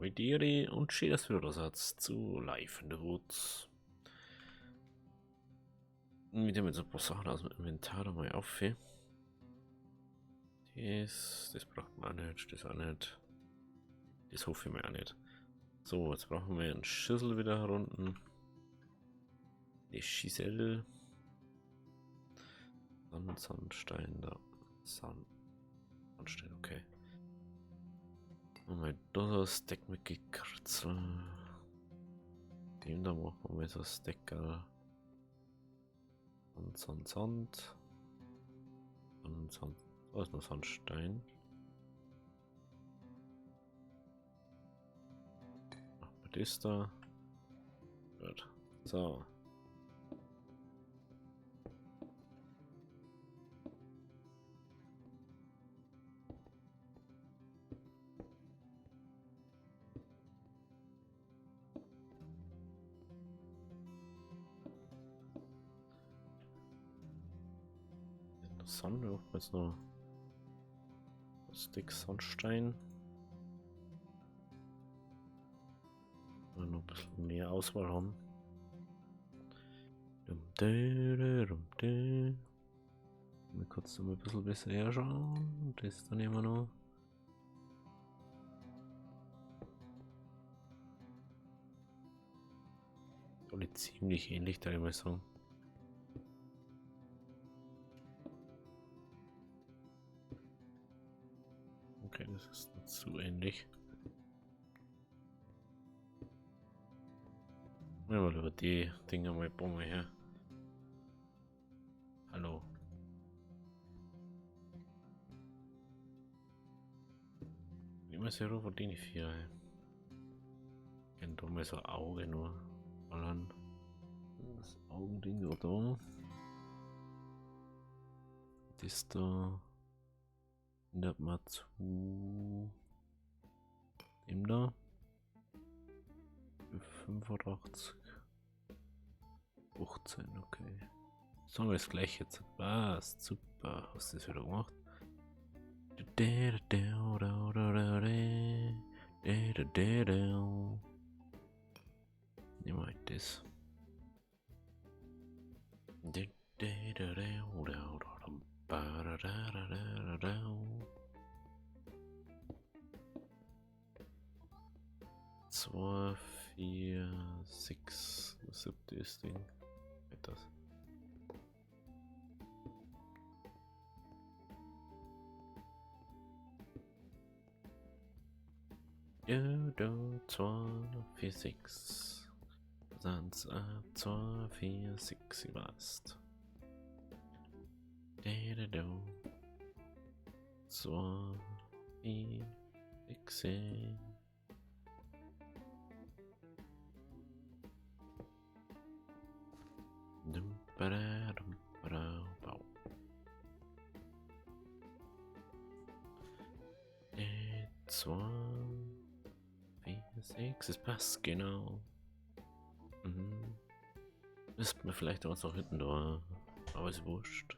Habidere und schön, dass du wieder da seid zu Life in the Woods. Wir nehmen jetzt ein paar Sachen aus dem Inventar mal auf. Das braucht man auch nicht, das auch nicht. Das hoffe ich mir auch nicht. So, jetzt brauchen wir einen Schüssel wieder herunten. Die Schüssel. Sand, Sandstein da. Sand. Sandstein, okay. Und mal da so ein Stack mit Gekritzel. Dem da machen wir mal so ein Stack. Sand, Sand, Sand. Sand, Sand. Da ist noch Sandstein. Machen wir das da. Gut. So. Sand, wir brauchen jetzt noch Stick Sandstein. Und noch ein bisschen mehr Auswahl haben. Mal kurz noch mal ein bisschen besser herschauen. Das da nehmen wir noch. Alle ziemlich ähnlich, da ich mal sagen. Okay, das ist nicht zu ähnlich. Ja, mal über die Dinger mal Bombe her. Hallo. Immer sehr von denen vier. Ey. Ich kann doch mal so Auge nur ballern. Das Augending da. Das da. Ändert mal zu dem da. 85. 18, okay. Sollen wir das gleich jetzt? Passt, super. Hast du das wieder gemacht? Nehmen wir halt das. 2, 4, 6, das siebte ist Ding. Das. Ja, da, 2, 4, 6. 1, 2, 4, 6, ich weiß. 2, 4, 6. 2, 4, 6, es passt, genau. Mhm. Müssten wir vielleicht auch noch hinten da, aber ist wurscht.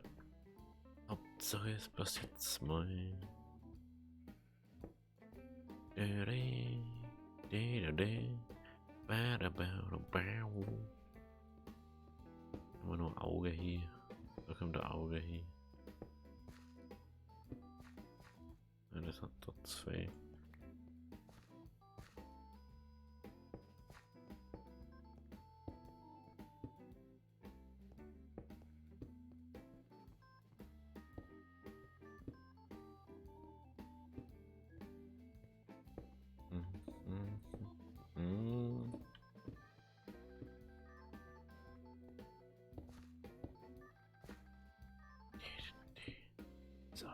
Hauptsache es passt jetzt mal. Immer nur Auge hier. Da kommt der Auge hier. Ja, das hat da 2. So.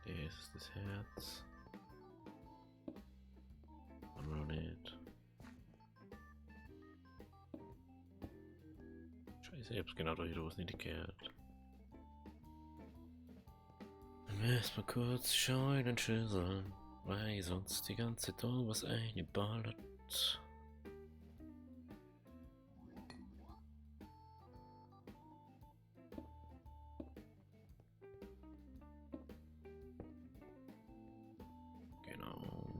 Das ist das Herz. Haben wir noch nicht. Scheiße, ich hab's genau da hier was nicht gehört. Erstmal kurz scheinen Schüsseln, weil sonst die ganze Zeit was eingeballert. Genau.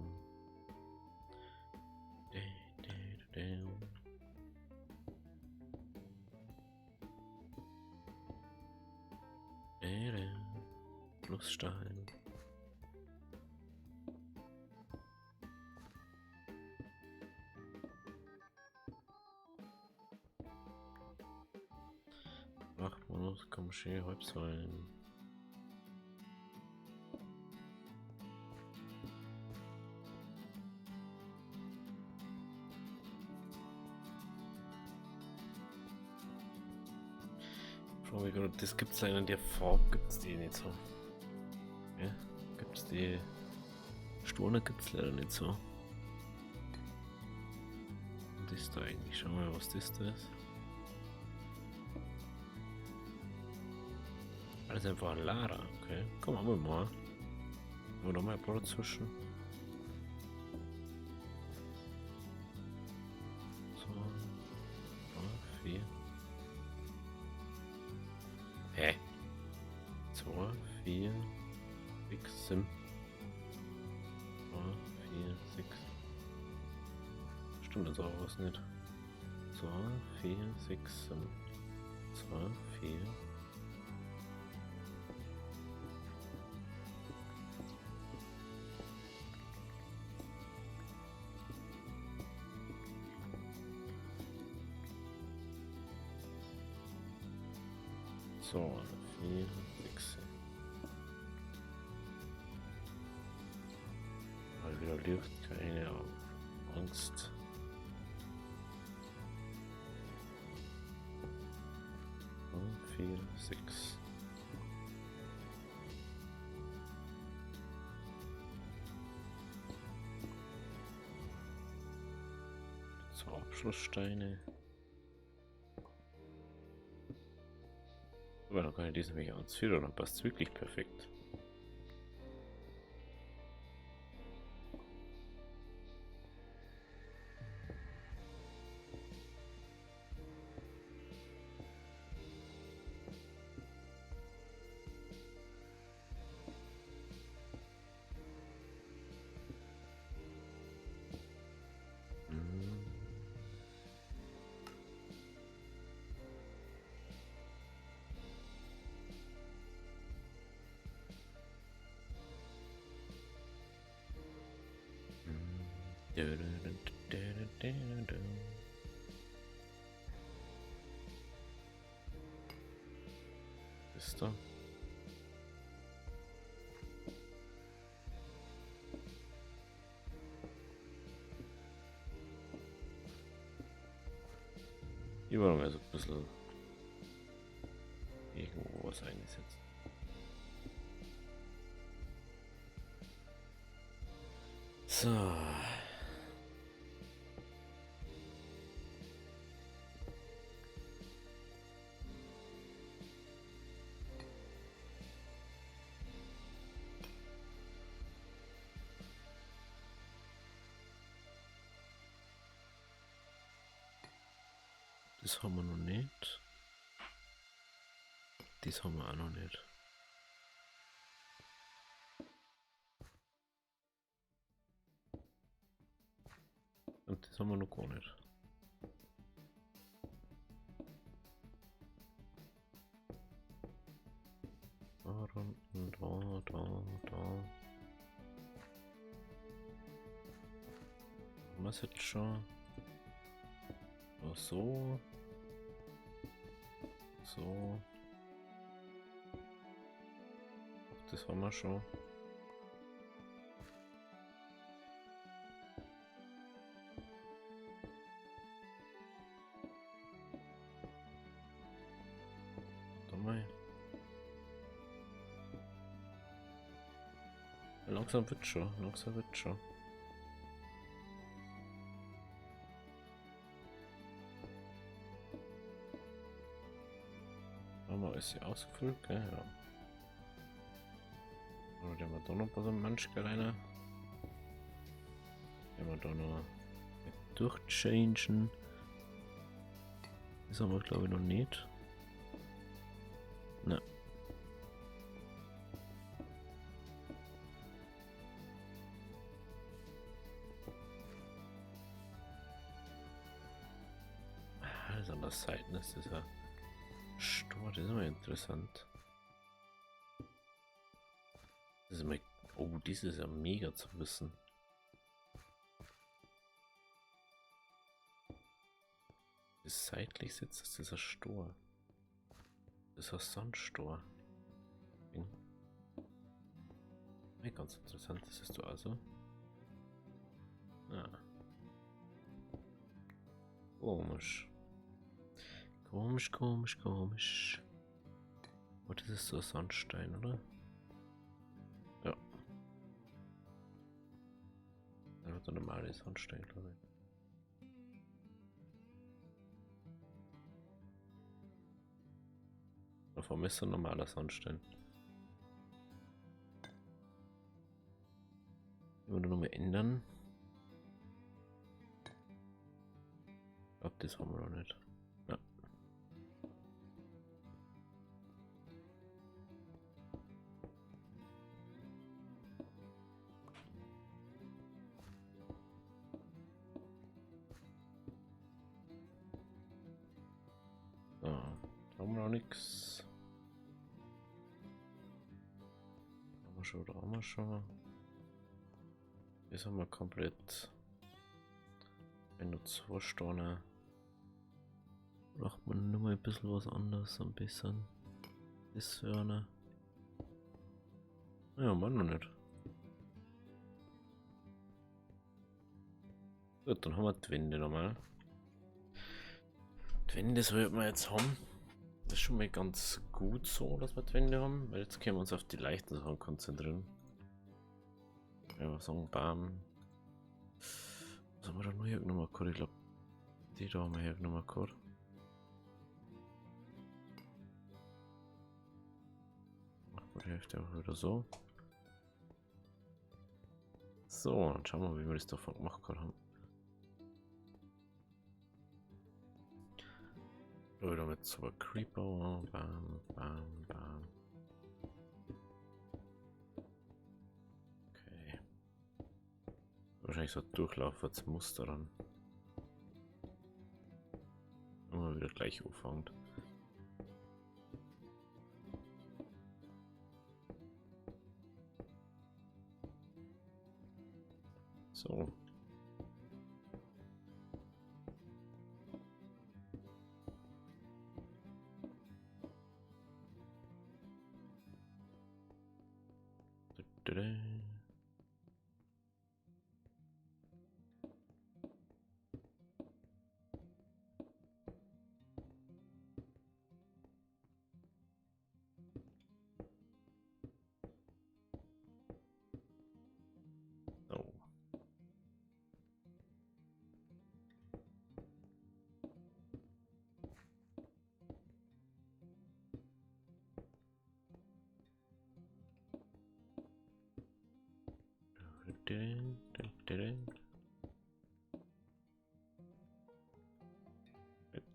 Schlussstein. Ach, los, komm schön, Halbsäulen. Das gibt es in der Farbe, gibt es die nicht so. Ja, gibt es die Storne gibt es leider nicht so. Und das da eigentlich, schau mal, was das da ist. Alles einfach ein Lara, okay. Komm, wir mal. Haben wir noch mal ein paar dazwischen. So. 3, 4. Hä? 2, 4, 6, 7. 2, 4, 6. Stimmt das auch was nicht. 2, 4, 6, 7. 2, 4. So, 4, 6. Mal wieder Licht, keine Angst. 4, 6. So, Abschlusssteine. Aber dann kann ich diesen nämlich anziehen und dann passt es wirklich perfekt. Ist da? Hier wollen wir so ein bisschen irgendwo was eingesetzt. So. Das haben wir noch nicht. Das haben wir auch noch nicht. Und das haben wir noch gar nicht. Da, da, da, da. Haben wir es jetzt schon? So. So. Das haben wir schon. Da mal. Langsam wird schon, langsam wird schon. Ist sie ausgefüllt, gell? Ja. Oder der wir da noch ein paar Mensch rein. Den wir da noch durchchangen. Das haben wir glaube ich noch nicht. Ne. Das an der Seite ist das ja. Stor, das ist immer interessant. Das ist mal, oh, das ist ja mega zu wissen. Das seitlich sitzt, ist dieser Stor. Das ist ein Sandstor. Ja, ganz interessant, das ist du also. Ah. Komisch. Komisch, komisch, komisch. Oh, das ist so ein Sandstein, oder? Ja. Einfach der normale Sandstein, glaube ich. Warum ist so ein normaler Sandstein? Ich würde nochmal ändern. Ich glaube, das haben wir noch nicht. Ja. So, da haben wir noch nichts. Haben wir schon, da haben wir schon. Das haben wir komplett. Wenn nur 2 Steine. Braucht man nur mal ein bisschen was anderes, ein bisschen. Das wäre eine. Ja, man noch nicht. Gut, dann haben wir die Wände nochmal. Die Wände sollten wir jetzt haben. Das ist schon mal ganz gut so, dass wir die Wände haben, weil jetzt können wir uns auf die leichten Sachen konzentrieren. Ja, sagen, bam. Was haben wir da noch hergenommen gehabt? Ich glaub, die da haben wir hergenommen gehabt. Machen wir die Hälfte auch wieder so. So, dann schauen wir mal, wie wir das davon gemacht haben. Da wieder mit so einem Creeper. Bam, bam, bam. Okay. Wahrscheinlich so ein Durchlauf als Muster dann. Immer wieder gleich anfängt. So.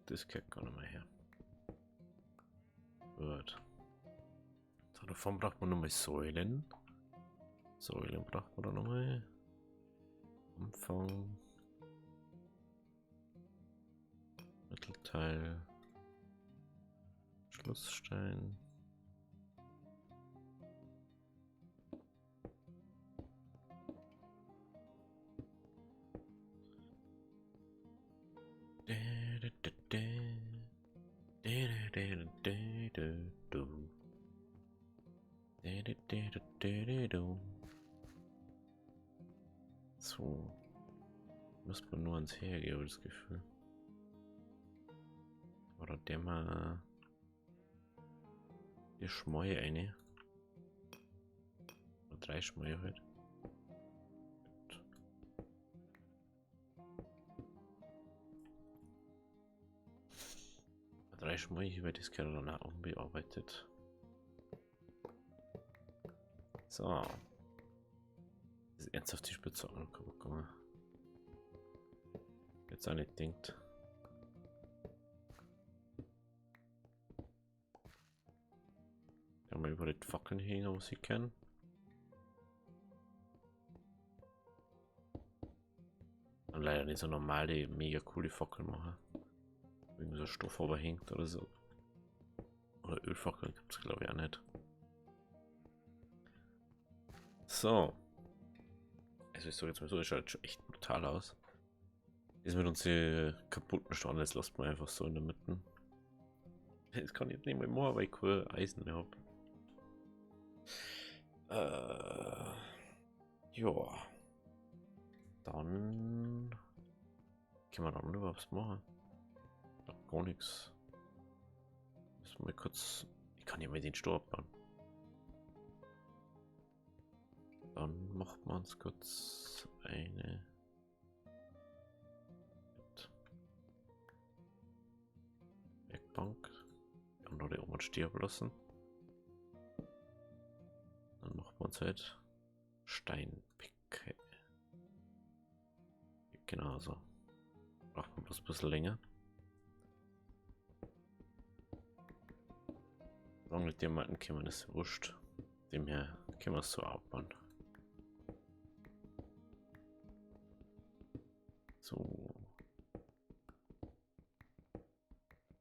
Das gehört gar nicht mehr her. Gut. So, davon braucht man nochmal Säulen. Säulen braucht man da nochmal. Anfang. Mittelteil. Schlussstein. So. Muss man nur ans Hergeben, das Gefühl. Oder der mal. Hier Schmäue eine. Oder 3 Schmäue halt. Gut. 3 Schmäue hier, weil das gehört dann auch unbearbeitet. So. Das ist ernsthaft die Spitzhacke noch kaputt gegangen. Jetzt auch nicht denkt. Da haben wir überall die Fackeln hängen, was ich kann. Und leider nicht so normale, mega coole Fackeln machen. Irgendwie so Stoff überhängt oder so. Oder Ölfackeln gibt's, glaub ich, auch nicht. So. Also ich sage jetzt mal so, es schaut schon echt brutal aus. Das mit unseren kaputten Steinen, das lässt man einfach so in der Mitte. Das kann ich jetzt nicht mehr machen, weil ich kein Eisen mehr hab. Ja. Dann können wir dann überhaupt was machen. Ja, gar nichts. Müssen wir mal kurz. Ich kann ja mal den Stor abbauen. Dann macht man uns kurz eine Werkbank. Die andere oben sterben lassen. Dann macht man uns halt Steinpicke. Genau so. Braucht man bloß ein bisschen länger. Solange mit Diamanten kommen, ist wurscht. Dem her können wir es so abbauen. So.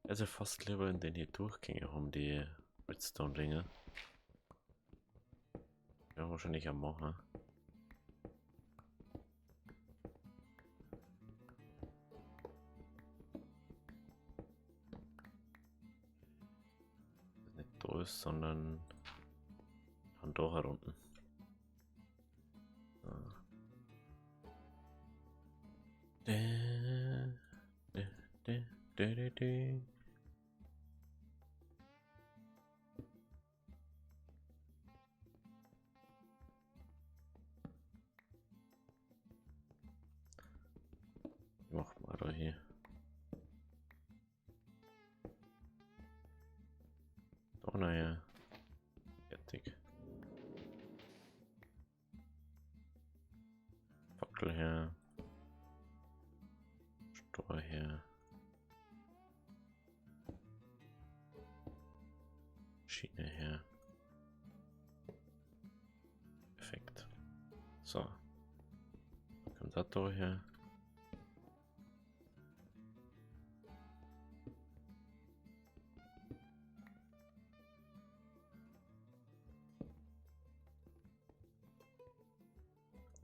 Also fast lieber in den hier Durchgänge haben, die Redstone-Dinger. Ja, wahrscheinlich auch machen. Nicht da ist, sondern dann da herunten. So. Macht mal da hier. Da, naja. Fertig. Fackel her. Stor her. Schiene her. Perfekt. So. Kommt das da her.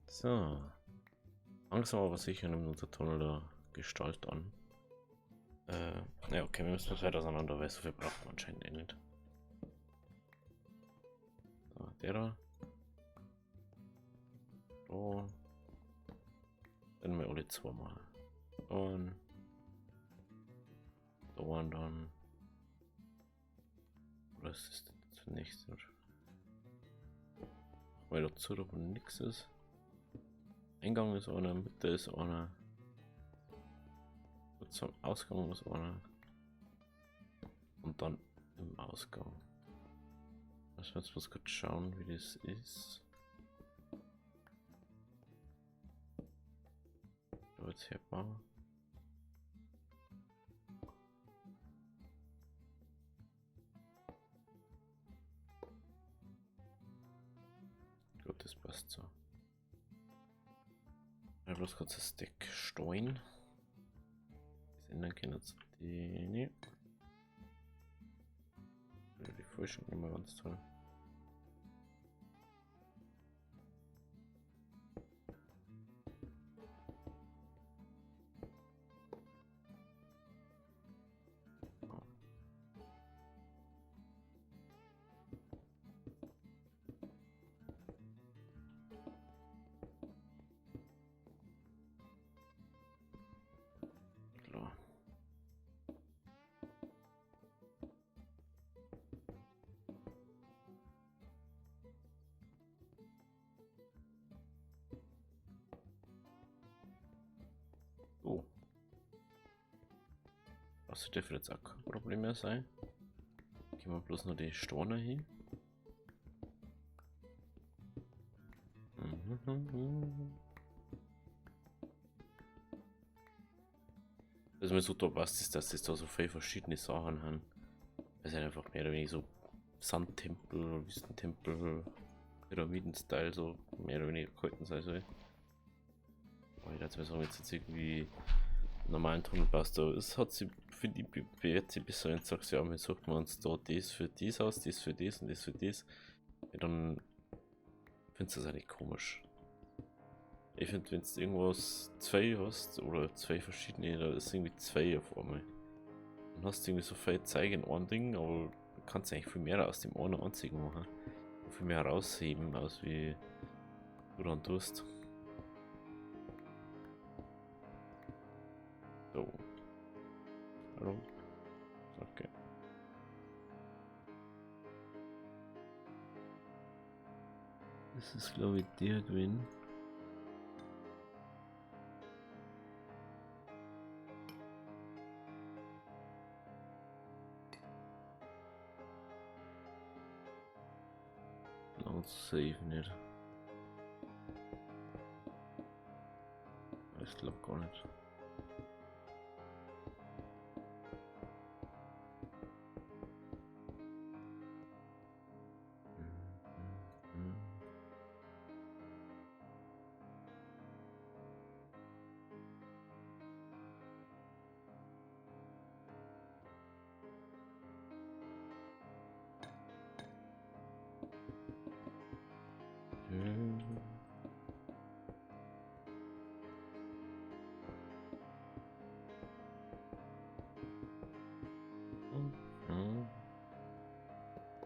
So. Langsam aber sicher nimmt unser Tunnel da Gestalt an. Ja, okay, wir müssen das weiter auseinander, weil so viel braucht man anscheinend eh nicht. So, der da. So. Dann wir alle zwei machen. Und. Da und dann. Oder ist das das nächste? Weil dazu da nichts ist. Eingang ist einer, Mitte ist einer. Zum Ausgang ist einer. Und dann im Ausgang. Lass uns jetzt kurz schauen, wie das ist. Da wird's herbauen. Gut, das passt so. Ja, bloß kurz das Deck Stein. Das ändern können jetzt die. Ne. Die Forschung immer ganz toll. Das dürfte jetzt auch kein Problem mehr sein. Gehen wir bloß noch die Steine hin. Was mir so da passt, ist, dass es da so viele verschiedene Sachen haben. Es sind einfach mehr oder weniger so Sandtempel, Wüstentempel, Pyramiden-Style, so mehr oder weniger gehalten sein soll. Aber ich dachte mir so, wenn es jetzt irgendwie normalen Tunnel passt, aber es hat sie, finde ich, bewährt sich besser, wenn du sagst, ja, wir suchen uns da das für dies aus, das für das und das für das. Ja, dann Findest du das eigentlich komisch? Ich finde, wenn du irgendwas zwei hast oder zwei verschiedene, da ist irgendwie zwei auf einmal. Dann hast du irgendwie so viel Zeug in einem Ding, aber du kannst eigentlich viel mehr aus dem einen einzigen machen. Und viel mehr rausheben, aus wie du dann tust. So. Hallo. Okay. Das ist, glaube ich, der Gewinn. Safe nicht. Ich glaube gar nicht.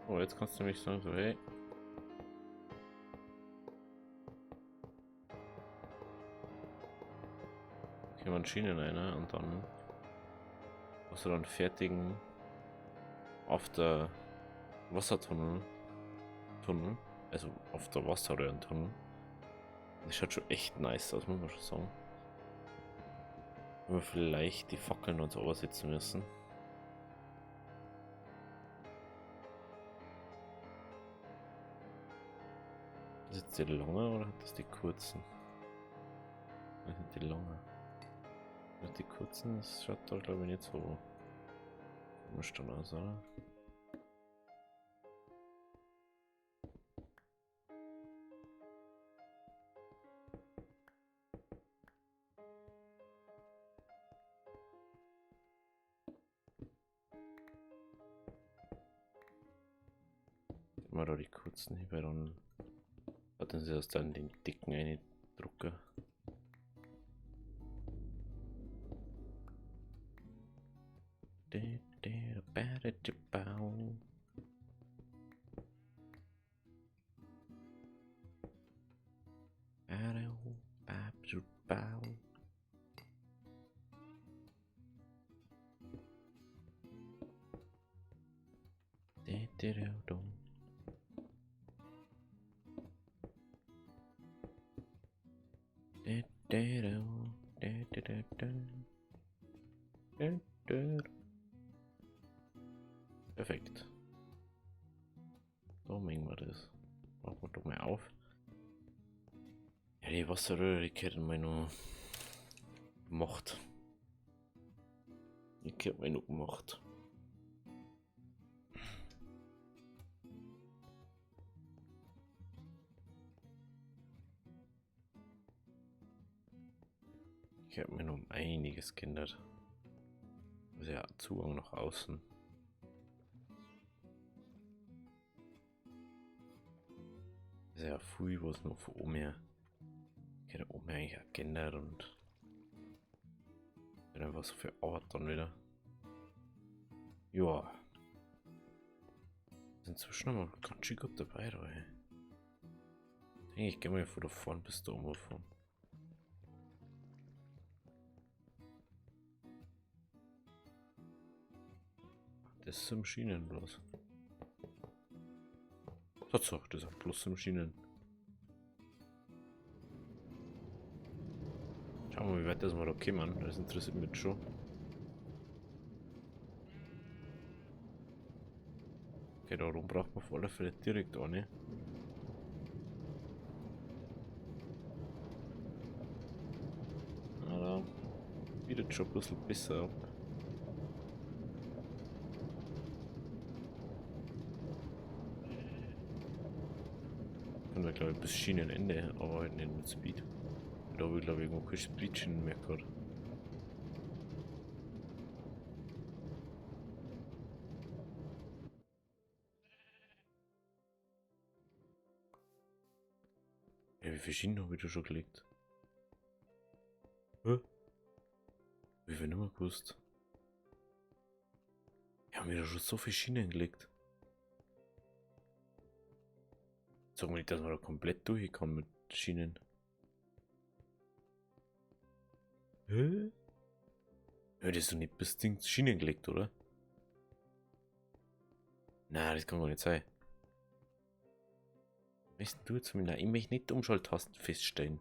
Oh, jetzt kannst du mich sagen, so, hey. Okay, man Schienen rein und dann hast du dann fertigen auf der Wassertunnel, Tunnel, also auf der Wasserröhrentunnel. Das schaut schon echt nice aus, muss man schon sagen. Wenn wir vielleicht die Fackeln uns übersetzen müssen. Ist jetzt die lange oder hat das die kurzen? Das sind die lange. Die kurzen, das schaut da glaube ich nicht so komisch dann aus, oder? Immer da die kurzen hier bei dann. Hatten sie das dann den dicken eine Drucker? Perfekt. So mengen wir das. Machen wir doch mal auf. Ja, die Wasserröhre, die hätten wir noch gemacht. Die hätten wir noch gemacht. Ich habe mir noch um einiges geändert. Also ja, Zugang nach außen. Sehr früh, wo es noch von oben her. Ich hätte oben eigentlich auch geändert und dann einfach so viel Arbeit dann wieder. Ja. Inzwischen haben wir ganz schön gut dabei, da, ey. Ich denke, ich gehe mal von da vorne bis da oben fahren. Das ist zum Schienen bloß. Tatsache, das ist bloß zum Schienen. Schauen wir mal, wie weit das wir da kommen. Das interessiert mich schon. Okay, da rum braucht man auf alle Fälle direkt eine. Na, da bietet schon ein bisschen besser ab. Können wir, glaube ich, bis Schienenende, aber halt nicht mit Speed. Da habe ich, glaube ich, irgendwo keine Speedschienen mehr gehabt. Ja, wie viele Schienen habe ich da schon gelegt? Hä? Wie viel nicht mehr gewusst? Wir haben wieder schon so viele Schienen gelegt. Sag mal nicht, dass wir da komplett durchkommen mit Schienen. Hä? Ja, das ist doch nicht bis Ding Schienen gelegt, oder? Nein, das kann gar nicht sein. Weißt du jetzt, nein, ich möchte nicht die Umschalttasten feststellen.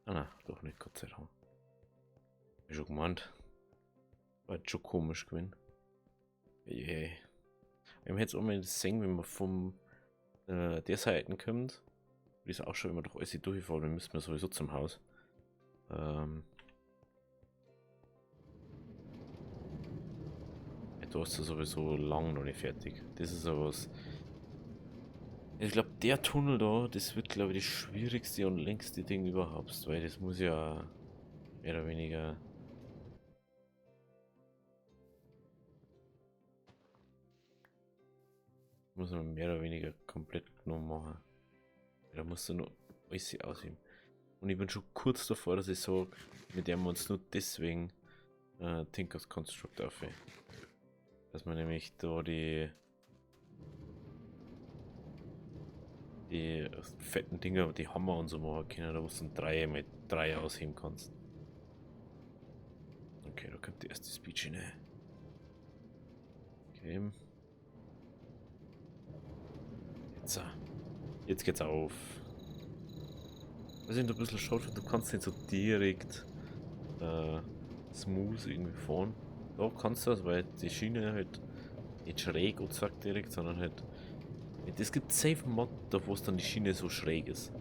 Ah nein, doch nicht, Gott sei Dank. Hab ich schon gemeint. War jetzt schon komisch gewesen. Yeah. Wir haben jetzt auch mal gesehen, wenn man von der Seite kommt. Wie es auch schon, wenn man doch alles durchfahren, dann müssen wir sowieso zum Haus. Ja, da ist er sowieso lang noch nicht fertig. Das ist aber was. Ich glaub, der Tunnel da, das wird, glaub ich, das schwierigste und längste Ding überhaupt, weil das muss ja mehr oder weniger muss man mehr oder weniger komplett noch machen. Da musst du noch alles ausheben. Und ich bin schon kurz davor, dass ich sag, mit dem wir uns nur deswegen Tinkers Construct auf. Dass man nämlich da die fetten Dinger, die Hammer und so machen können, da wo du dann 3 mit 3 ausheben kannst. Okay, da kommt die erste Speedschiene. Okay. Jetzt, jetzt geht's auf. Was ich ein bisschen schade finde, du kannst nicht so direkt smooth irgendwie fahren. Da kannst du das, weil die Schiene halt nicht schräg und zack direkt, sondern halt. Es gibt safe Mod, da wo es dann die Schiene so schräg ist.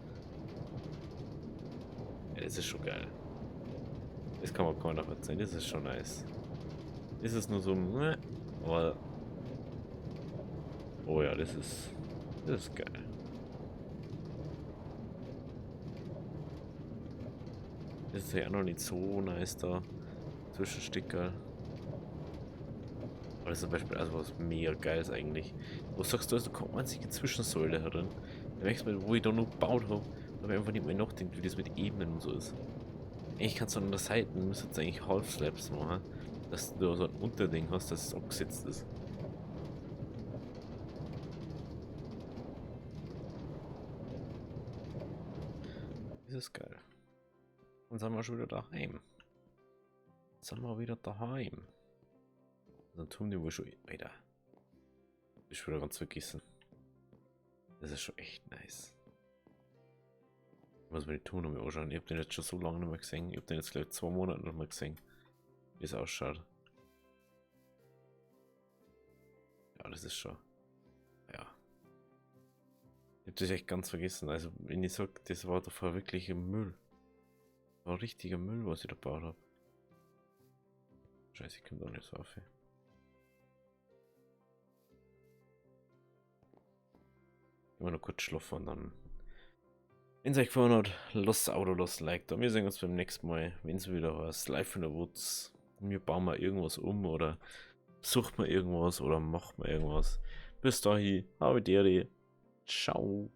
Ja, das ist schon geil. Das kann man kaum noch erzählen, das ist schon nice. Das ist nur so, ne, aber. Oh ja, das ist geil. Das ist ja auch noch nicht so nice da. Zwischensticker. Aber das ist zum Beispiel also was mega Geiles eigentlich. Wo sagst du, also keine einzige Zwischensäule drin? Da merkst du mal, wo ich da noch gebaut hab, hab ich einfach nicht mehr nachgedacht, wie das mit Ebenen und so ist. Eigentlich kannst du an der Seite, du müsstest eigentlich Half Slabs machen, dass du da so ein Unterding hast, dass es abgesetzt ist. Das ist geil. Und sind wir schon wieder daheim. Jetzt sind wir wieder daheim. Dann tun die wohl schon. Alter. Ich wieder ganz vergessen. Das ist schon echt nice. Ich muss mir die Ton nochmal anschauen. Ich hab den jetzt schon so lange nicht mehr gesehen. Ich hab den jetzt, glaub ich, 2 Monate nicht mehr gesehen. Wie es ausschaut. Ja, das ist schon. Ja. Ich hab das echt ganz vergessen. Also, wenn ich sag, das war davor wirklich ein Müll. War richtiger Müll, was ich da gebaut hab. Scheiße, ich komm da nicht so auf. Immer noch kurz schlafen und dann. Wenn's euch gefallen hat, lasst ein Abo, lasst ein Like da. Wir sehen uns beim nächsten Mal, wenn's wieder heißt, Life in the Woods. Wir bauen mal irgendwas um oder suchen wir irgendwas oder machen wir irgendwas. Bis dahin, habe die Ehre. Ciao.